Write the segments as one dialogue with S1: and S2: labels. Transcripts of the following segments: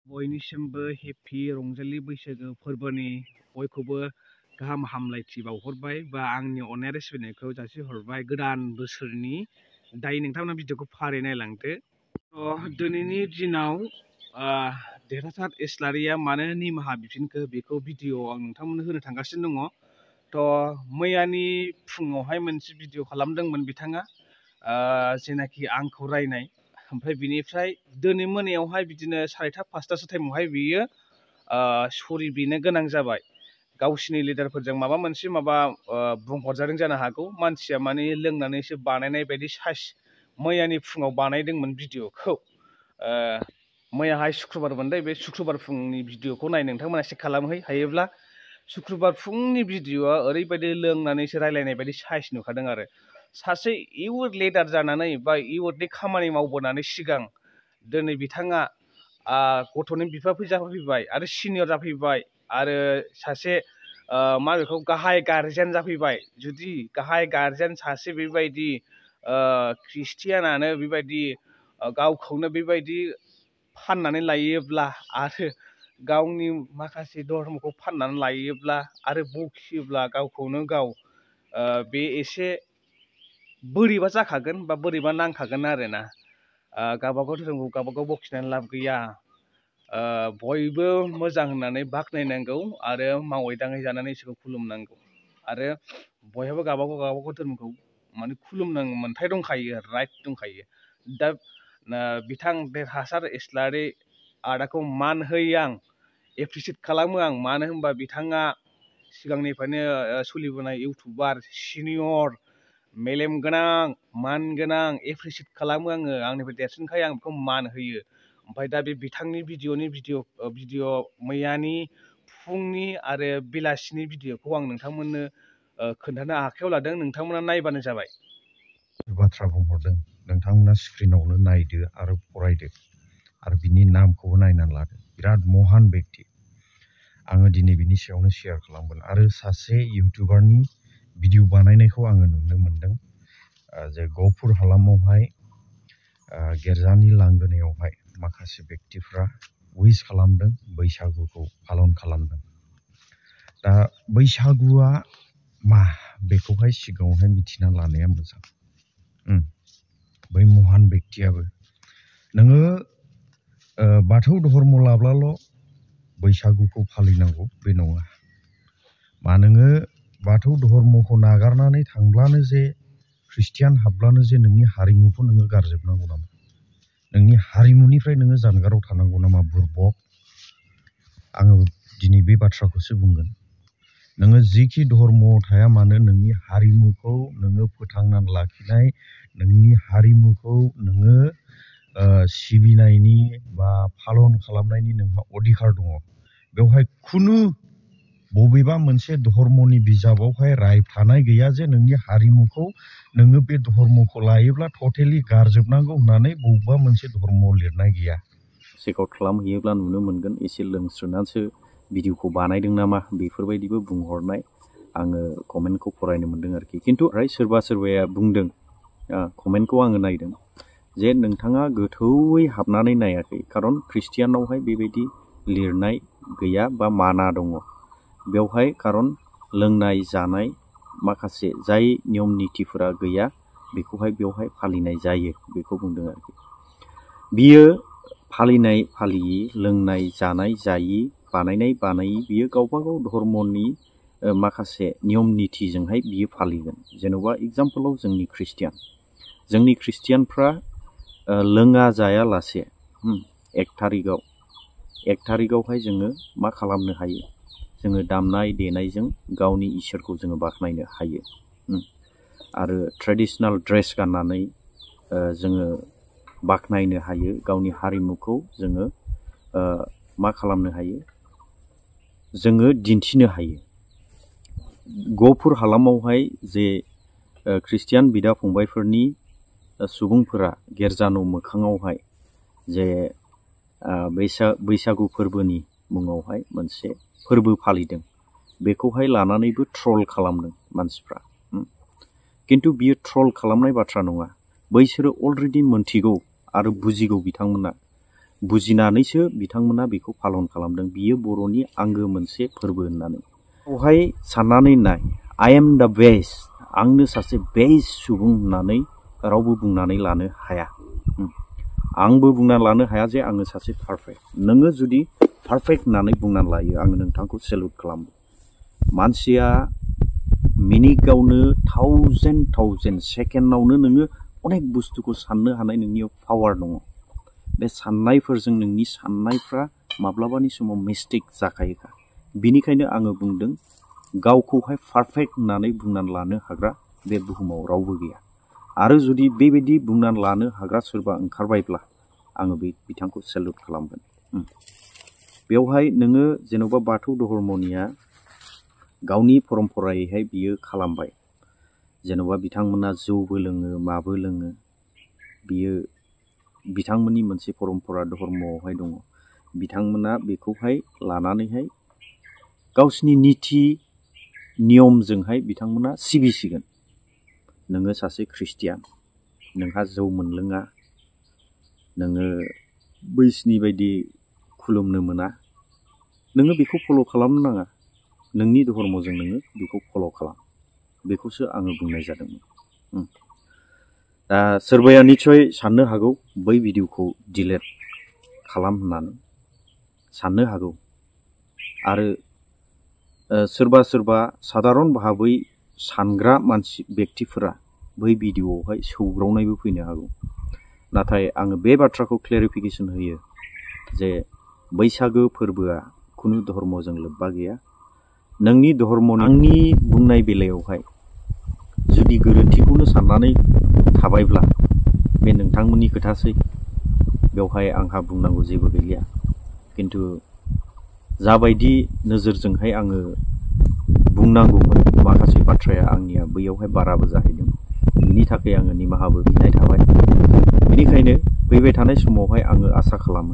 S1: बयनिसिमबो happy रंजालि बैसागो फोरबोनि बयखौबो गाहाम हामलायथि बावहरबाय बा आंनि अननायारि सिबिनायखौ जासिहरबाय गोदान बोसोरनि दायो नोंथांमोना भिडिअखौ फारि नायलांदो। दिनैनि दिनाव देरहासार इस्लारिया मानो निमाहा बिफिनखो बेखौ भिडिअ आं नोंथांमोननो होनो थांगासिनो दङ। मैयानि फुङावहाय मोनसे भिडिअ खालामदोंमोन बिथाङा जेनाखि आंखौ रायनाय, ओमफ्राय बिनिफ्राय दिनै मोनायावहाय बिदिनो 4:30-5:00 टाइमावहाय बियो सरि बिनो गोनां जाबाय। गावसिनि लिडारफोरजों माबा मोनसे बुंहरजादों जानो हागौ। मानसिया माने लोंनानैसो बानायनाय बायदि साइस मैयानि फुङाव बानायदोंमोन भिडिअखौ। मैयाहाय शुक्रबारमोन दै, बे शुक्रबार फुंनि भिडिअखौ नाय नोंथांमोना चेक खालामहै हायोब्ला। शुक्रबार फुंनि भिडिअआ ओरैबायदि लोंनानैसो रायलायनाय बायदि साइस नुखादों आरो। सासे इउथ लिडार जानानै बा इउथनि खामानि मावबोनानै सिगां दिनै बिथाङा गथ'नि बिफा जाफैबाय आरो सिनियर जाफैबाय आरो सासे बेखौ गाहाय गारजेन जाफैबाय। जुदि गाहाय गारजेन सासे बेबायदि ख्रिस्टियानानो बेबायदि गावखौनो बेबायदि फाननानै लायोब्ला आरो गावनि माखासे धर्मखौ फाननानै लायोब्ला आरो बखियोब्ला गावखौनो गाव बे एसे बोरैबा जाखागोन बा बोरैबा नांखागोन आरोना। गावबागाव धोरोमखौ गावबागाव बखिनानै लाब गैया। बयबो मोजां होननानै बाख्नायनांगौ आरो मावै दाङै जानानै इसोरखौ खुलुमनांगौ आरो बयहाबो गावबागाव धोरोमखौ माने खुलुमनो मोन्थाय दंखायो, राइट दंखायो। दा बिथां देरहासार इस्लारि आदाखौ मान होयो आं, एप्रिसियेट खालामो आं। मानो होनबा बिथाङा सिगांनिफ्रायनो सोलिबोनाय इउटुबार, सिनियर, मेलेम गोनां, मान गोनां, एप्रिसियेट खालामो आङो। आंनिफ्राय देरसिनखाय आं बेखौ मान होयो। ओमफ्राय दा बे बिथांनि भिडिअ मैयानि फुंनि आरो बेलासिनि भिडिअखौ आं नोंथांमोननो खोन्थानो आखायाव लादों, नोंथांमोना नायबानो जाबाय।
S2: बाथ्रा बुंहरदों नोंथांमोना स्क्रिनावनो नायदो आरो फरायदो आरो बिनि नामखौबो नायनानै लादो। बिराद महान बेक्ति। आङो दिनै बिनि सायावनो शेयार खालामगोन आरो सासे इउटुबारनि भिडिअ बानायनायखौ आङो नुनो मोनदों। जे गहपुर हालामावहाय गिर्जानि लांगोनायावहाय माखासे बेक्तिफ्रा उइस खालामदों, बैसागुखौ पालन खालामदों। दा बैसागुआ मा बेखौहाय सिगाङावहाय मिथिना लानाया मोजां। बै महान बेक्तियाबो नोङो बाथौ धर्म लाब्लाल' बैसागुखौ फालिनांगौ बे नङा। मा नोङो बाथौ धर्मखौ नागारनानै थांब्लानो जे ख्रिस्टियान हाबब्लानो जे नोंनि हारिमुखौ नोङो गारजोबनांगौ नामा? नोंनि हारिमुनिफ्राय नोङो जानगाराव थानांगौ नामा बुरबक? आङो दिनै बे बाथ्राखौसो बुंगोन। नोङो जिखि धर्मआव थाया मानो नोंनि हारिमुखौ नोङो फोथांनानै लाखिनाय, नोंनि हारिमुखौ नोङो सिबिनायनि बा पालन खालामनायनि नोंहा अधिकार दङ। बेवहाय खुनु बबेबा मोनसे धर्मनि बिजाबावहाय रायखानाय गैया जे नोंनि हारिमुखौ नोङो बे धर्मखौ लायोब्ला टटेलि गारजोबनांगौ होननानै बबेबा मोनसे धर्मआव लिरनाय गैया।
S3: चेकआउट खालामहैयोब्ला नुनो मोनगोन एसे लोंस्रोनानैसो भिडिअखौ बानायदों नामा बेफोरबायदिबो बुंहरनाय आङो कमेन्टखौ फरायनो मोनदों आरोखि। खिन्थु सोरबाया बुंदों, कमेन्टखौ आङो नायदों जे नोंथाङा गोथौयै हाबनानै नायाखै, खारन ख्रिस्टियानावहाय बेबायदि लिरनाय गैया बा माना दङ। बेवहाय खारन लोंनाय जानाय माखासे जाय नियम नितिफोरा गैया बेखौहाय बेवहाय फालिनाय जायो बेखौ बुंदों आरोखि। बियो फालिनाय फालियि, लोंनाय जानाय जायि, बानायनाय बानायि बियो गावबागाव धर्मनि माखासे नियम नितिजोंहाय बियो फालिगोन। जेन'बा एगजामपोलाव जोंनि ख्रिस्टियानफ्रा लोङा जायालासे 1 थारिखआवहाय जोङो मा खालामनो हायो? जोङो दामनाय देनायजों गावनि इसोरखौ जोङो बाख्नायनो हायो। आरो ट्रेडिशनेल ड्रेस गाननानै जोङो बाख्नायनो हायो, गावनि हारिमुखौ जोङो मा खालामनो हायो? जोङो दिन्थिनो हायो। गहपुर हालामावहाय जे ख्रिस्टियान बिदा फंबायफोरनि सुबुंफोरा गिर्जा न' मोखाङावहाय जे बैसागु फोरबोनि मुङावहाय मोनसे फोरबो फालिदों, बेखौहाय लानानैबो ट्रल खालामदों मानसिफ्रा। खिन्थु बियो ट्रल खालामनाय बाथ्रा नङा। बैसोरो अलरेडि मोनथिगौ आरो बुजिगौ बिथांमोना बुजिनानैसो बिथांमोना बेखौ पालन खालामदों। बियो बर'नि आंगो मोनसे फोरबो होननानै। बेवहाय साननानै नाय, आइ एम दा बेस्ट, आंनो सासे बेस्ट सुबुं होननानै रावबो बुंनानै लानो हाया। आंबो बुंनानै लानो हाया जे आङो सासे पारफेक्ट। नोङो जुदि पारफेक्ट होननानै बुंनानै लायो, आङो नोंथांखौ सेलुट खालामो। मानसिया मिनिटआवनो थावजेन्ड सेकेन्डआवनो नोङो अनेक बुस्थुखौ साननो हानाय नोंनियाव पावार दङ। बे साननायफोरजों नोंनि साननायफ्रा माब्लाबानि समाव मिस्टेक जाखायोखा। बिनिखायनो आङो बुंदों, गावखौहाय पारफेक्ट होननानै बुंनानै लानो हाग्रा बे बुहुमाव रावबो गैया। आरो जुदि बेबायदि बुंनानै लानो हाग्रा सोरबा ओंखारबायब्ला आङो बिथांखौ सेलुट खालामगोन। बेवहाय नोङो जेन'बा बाथौ धर्मनिया गावनि परम्परायैहाय बियो खालामबाय। जेन'बा बिथांमोना जौबो लोङो, माबो लोङो, बियो बिथांमोननि मोनसे परम्परा धर्मआवहाय दङ। बिथांमोना बेखौहाय लानानैहाय गावसिनि निथि नियमजोंहाय बिथांमोना सिबिसिगोन। नोङो सासे ख्रिस्टियान, नोंहा जौ मोनलोङा, नोङो बैसिनि बायदि खुलुमनो मोना, नोङो बेखौ फल' खालामनो नाङा। नोंनि धर्मजों नोङो बेखौ फल' खालाम। बेखौसो आङो बुंनाय जादोंमोन। दा सोरबाया निस्सय साननो हागौ बै भिडिअखौ डिलेट खालाम होननानै साननो हागौ। आरो सोरबा साधारन भाबै सानग्रा बेक्तिफोरा बै भिडिअआवहाय सौग्रावनायबो फैनो हागौ। नाथाय आङो बे बाथ्राखौ क्लेरिफिकेसन होयो जे बैसागो फोरबोआ खुनु धर्मजों लोब्बा गैया। नोंनि धर्मनि आंनि बुंनाय बेलायावहाय जुदि गोरोन्थिखौनो साननानै थाबायब्ला बे नोंथांमोननि खोथासै, बेवहाय आंहा बुंनांगौ जेबो गैलिया। खिन्थु जाबायदि नोजोरजोंहाय आङो बुंनांगौमोन, माखासे बाथ्राया आंनिया बैयावहाय बाराबो जाहैदों। बिनि थाखाय आङो निमाहाबो बिनाय थाबाय। बेनिखायनो फैबाय थानाय समावहाय आङो आसा खालामो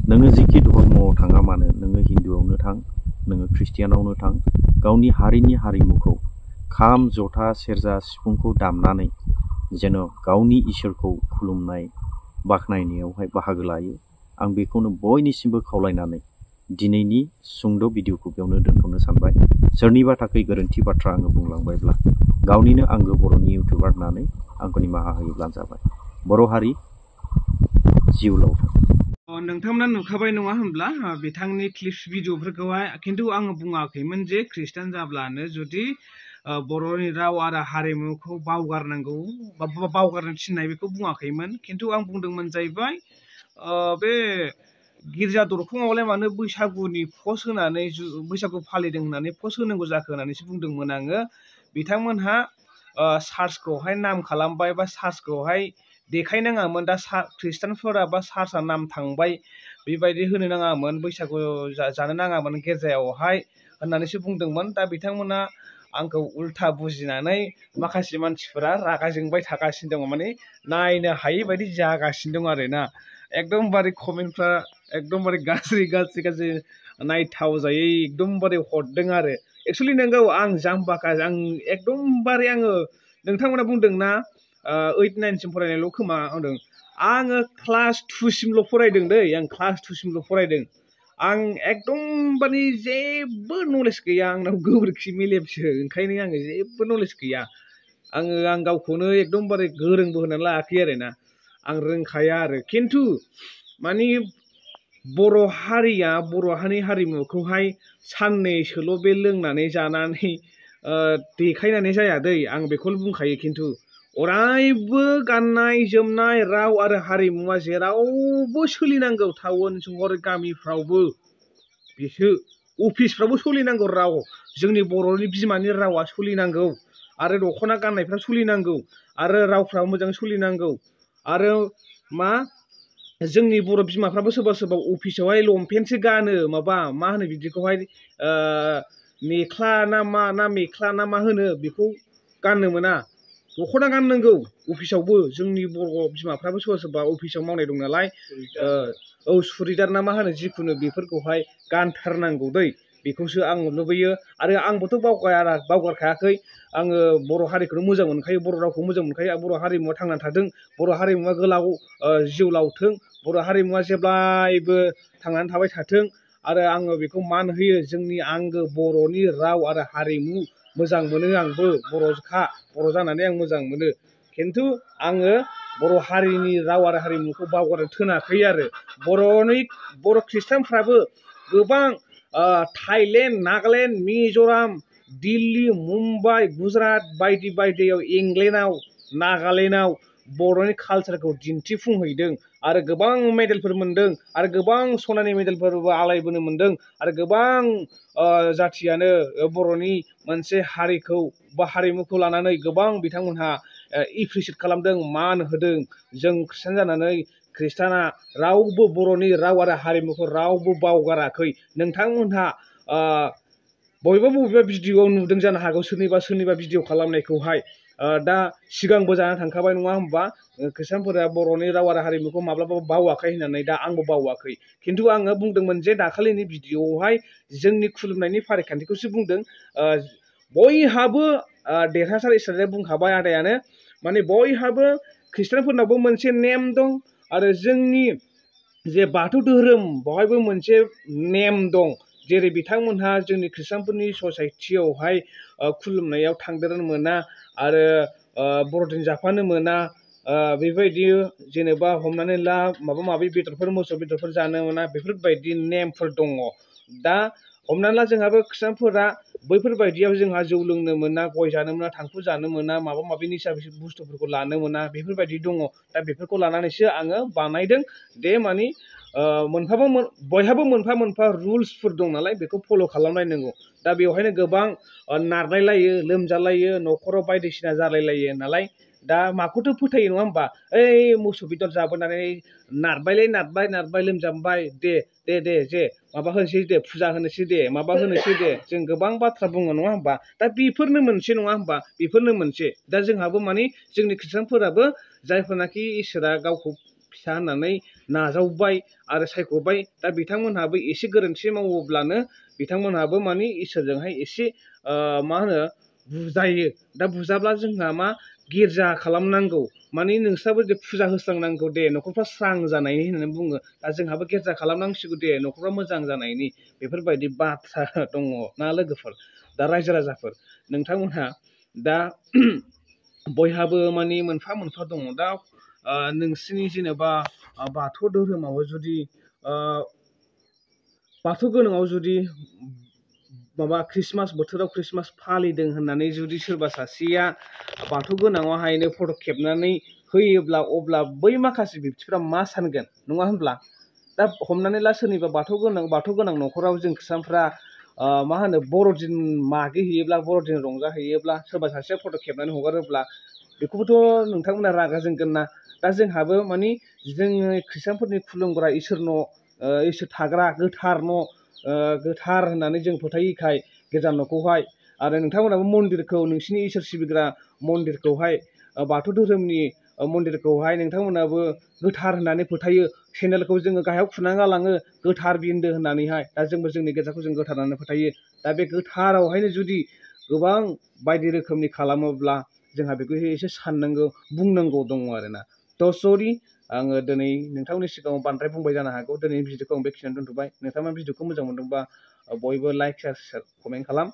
S3: नोङो जिखि धर्मआव थाङा मानो, नोङो हिन्दुआवनो थां, नोङो ख्रिस्टियानावनो थां, गावनि हारिनि हारिमुखौ खाम, जथा, सेरजा, सिफुंखौ दामनानै जेन' गावनि इसोरखौ खुलुमनाय, बाख्नायनायावहाय बाहागो लायो। आं बेखौनो बयनिसिमबो खावलायनानै दिनैनि सुंद' भिडिअखौ बेयावनो दोनथ'नो सानबाय। सोरनिबा थाखाय गोरोन्थि बाथ्रा आङो बुंलांबायब्ला गावनिनो आंगो बर'नि इउटुबार होननानै आंखौ निमाहा होयोब्लानो जाबाय। बर' हारि जिउ लावथों।
S1: नोंथांमोना नुखाबाय नङा होनब्ला बिथांनि क्लिप्स भिडिअफोरखौहाय। खिन्थु आङो बुङाखैमोन जे खृष्टान जाब्लानो जुदि बर'नि राव आरो हारिमुखौ बावगारनांगौ बा बावगारनो थिननाय बेखौ बुङाखैमोन। खिन्थु आं बुंदोंमोन जाहैबाय बे गिर्जा दरखङावलाय मानो बैसागुनि पस्ट होनानै बैसागु फालिदों होननानै पस्ट होनांगौ जाखो होननानैसो बुंदोंमोन आङो। बिथांमोनहा चार्चखौहाय नाम खालामबाय बा चार्चखौहाय देखायनाङामोन। दा खृष्टानफोरा बा चार्चआ नाम थांबाय, बेबायदि होनो नाङामोन, बैसागु जानो नाङामोन गिर्जायावहाय होननानैसो बुंदोंमोन। दा बिथांमोना आंखौ उल्था बुजिनानै माखासे मानसिफोरा रागा जोंबाय थागासिनो दङ, माने नायनो हायि बायदि जागासिनो दं आरोना। एकदमबारे कमेन्टफ्रा एकदमबारे गाज्रि नायथाव जायै एकदमबारे हरदों आरो। एक्सुवेलि नोंगौ, आं जाम्बाखा, आं एकदमबारे नोंथांमोना बुंदोंना 8-9सिम फरायनायल' खोमा होनदों। आङो क्लास 2सिमल' फरायदों दै, आं क्लास 2सिमल' फरायदों। आं एकदमबारे जेबो नलेज गैया, आंनाव गोबोरखि मेलेमसो, ओंखायनो आङो जेबो नलेज गैया। आं गावखौनो एकदमबारे गोरोंबो होनानै लायाखै आरोना, आं रोंखाया आरो। खिन्थु माने बर' हारिया बर' हारिमुखौहाय साननैसोल' बे लोंनानै जानानै देखायनानै जाया दै, आं बेखौनो बुंखायो। खिन्थु अरायबो गाननाय जोमनाय राव आरो हारिमुवा जेरावबो सोलिनांगौ, टाउन सहर गामिफ्रावबो, बेसो अफिसफ्रावबो सोलिनांगौ। राव, जोंनि बर'नि बिमानि रावा सोलिनांगौ, आरो दख'ना गाननायफ्रा सोलिनांगौ, आरो रावफ्रा मोजां सोलिनांगौ। आरो जोंनि बर' बिमाफ्राबो सोरबा अफिसावहाय लंपेन्टसो गानो, मा होनो बिदिखौहाय मेख्ला ना मा होनो बेखौ गाननो मोना, दख'ना गाननांगौ अफिसावबो। जोंनि बर' बिमाफ्राबो सोरबा अफिसाव मावनाय दं नालाय, सुरिदार ना मा होनो, जिखुनु बेफोरखौहाय गानथारनांगौ दै, बेखौसो आं लुबैयो। आरो आंबोथ' बावगारखायाखै, आङो बर' हारिखौनो मोजां मोनखायो, बर' रावखौ मोजां मोनखायो। बर' हारिमुवा थांनानै थाथों, बर' हारिमुवा गोलाव जिउ लावथों, बर' हारिमुवा जेब्लायबो थांनानै थाबाय थाथों आरो आङो बेखौ मान होयो जोंनि आंगो बर'नि राव आरो हारिमु मोजां मोनो आंबो बर'खा बर' जानानै आं मोजां मोनो खिन्थु आङो बर' हारिनि राव आरो हारिमुखौ बावगारनो थोनाखै आरो बर' खृष्टानफ्राबो गोबां थाइलेण्ड नागालेण्ड मिज'राम दिल्ली मुम्बाइ गुजरात बायदि बायदियाव इंलेण्डआव नागालेण्डआव बर'नि कालसारखौ दिन्थिफुंहैदों आरो गोबां मेडेलफोर मोन्दों आरो गोबां सनानि मेडेलफोरबो आलायबोनो मोन्दों आरो गोबां जाथियानो बर'नि मोनसे हारिखौ बा हारिमुखौ लानानै गोबां बिथांमोनहा एप्रिसियेट खालामदों मान होदों जों खृष्टान जानानै खृष्टाना रावबो बर'नि राव आरो हारिमुखौ रावबो बावगाराखै नोंथांमोनहा बबेबा भिडिअ'आव नुदों जानो हागौ सोरनिबा भिडिअ खालामनायखौहाय दा सिगांबो जाना थांखाबाय नङा होमबा खृष्टानफोरा बर'नि राव आरो हारिमुखौ माब्लाबाबो बावाखै होननानै दा आंबो बावाखै खिन्थु आङो बुंदोंमोन जे दाखालिनि भिडिअ'आवहाय जोंनि खुलुमनायनि फारिखान्थिखौसो बुंदों बयहाबो देरहासार हिसाबै बुंखाबाय आदायानो माने बयहाबो खृष्टानफोरनावबो मोनसे नेम दं आरो जोंनि जे बाथौ धोरोम बेवहायबो मोनसे नेम दं जेरै बिथांमोनहा जोंनि खृष्टानफोरनि ससाइटियावहाय खुलुमनायाव थांदेरनो मोना आरो बर'दिन जाफानो मोना बेबायदि जेनेबा हमनानै ला माबा माबि बेदरफोर मोसौ बेदरफोर जानो मोना बेफोरबायदि नेमफोर दङ दा हमनानै ला जोंहाबो खृष्टानफोरा बैफोरबायदियाव जोंहा जौ लोंनो मोना गय जानो मोना थांखु जानो मोना माबा माबि निसा बुस्थुफोरखौ लानो मोना बेफोरबायदि दङ दा बेफोरखौ लानानैसो आङो बानायदों दे मानि बयहाबो मोनफा मोनफा रुल्सफोर दं नालाय बेखौ फल' खालामलायनांगौ दा बेवहायनो गोबां नारलायलायो लोमजालायो न'खराव बायदिसिना जालायलायो नालाय दा माखौथ' फोथायो नङा होमबा ओइ मोसौ बेदर जाबोनानै नारबाय लोमजाबाय दे जे माबा होनोसै दे फुजा होनोसै दे माबा होनोसै दे जों गोबां बाथ्रा बुङो नङा होमबा दा बेफोरनो मोनसे नङा होमबा बेफोरनो मोनसे दा जोंहाबो मानि जोंनि खृष्टानफोराबो जायफोरनाखि इसोरा गावखौ फिसा होननानै नाजावबाय आरो सायख'बाय दा बिथांमोनहाबो एसे गोरोन्थि मावोब्लानो बिथांमोनहाबो मानि इसोरजोंहाय एसे मा होनो बुजायो दा बुजाब्ला जोंहा मा गिर्जा खालामनांगौ मानि नोंस्राबो दे फुजा होस्रांनांगौ दे न'खरफ्रा स्रां जानायनि होननानै बुङो दा जोंहाबो गिर्जा खालामनांसिगौ दे न'खरफ्रा मोजां जानायनि बेफोरबायदि बाथ्रा दङ ना लोगोफोर दा रायजो राजाफोर नोंथांमोनहा दा बयहाबो मानि मोनफा मोनफा दङ दा नोंसिनि जेनेबा बाथौ धोरोमाव जुदि बाथौ गोनाङाव जुदि माबा ख्रिस्टमास बोथोराव ख्रिस्टमास फालिदों होननानै जुदि सोरबा सासेया बाथौ गोनाङावहायनो फट' खेबनानै होयोब्ला अब्ला बै माखासे बिबथिफ्रा मा सानगोन नङा होनब्ला दा हमनानै ला सोरनिबा बाथौ गोनां न'खराव जों खृष्टानफ्रा मा होनो बर'दिन मागिहैयोब्ला बर'दिन रंजाहैयोब्ला सोरबा सासेया फट' खेबनानै हगारोब्ला बेखौबोथ' नोंथांमोना रागा जोंगोन ना दा जोंहाबो मानि जोङो खृष्टानफोरनि खुलुमग्रा इसोर थाग्रा गोथार न' गोथार होननानै जों फोथायोखाय गोजान न'खौहाय आरो नोंथांमोनाबो मन्दिरखौ नोंसिनि इसोर सिबिग्रा मन्दिरखौहाय बाथौ धोरोमनि मन्दिरखौहाय नोंथांमोनाबो गोथार होननानै फोथायो सेन्देलखौ जोङो गाहायाव खुनानै गालाङो गोथार बिन्दो होननानैहाय दा जोंबो जोंनि गिर्जाखौ जों गोथार होननानै फोथायो दा बे गोथारावहायनो जुदि गोबां बायदि रोखोमनि खालामोब्ला जोंहा बेखौ एसे साननांगौ बुंनांगौ दङ आरोना थ' सरि आङो दिनै नोंथांमोननि सिगाङाव बांद्राय बुंबाय जानो हागौ दिनैनि भिडिअखौ आं बेखिनियावनो दोनथ'बाय नोंथाङा भिडिअखौ मोजां मोनदोंबा बयबो लाइक शेयार कमेन्ट खालाम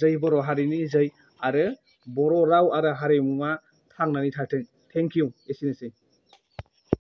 S1: जै बर' हारिनि जै आरो बर' राव आरो हारिमुवा थांनानै थाथों थेंक इउ एसेनोसै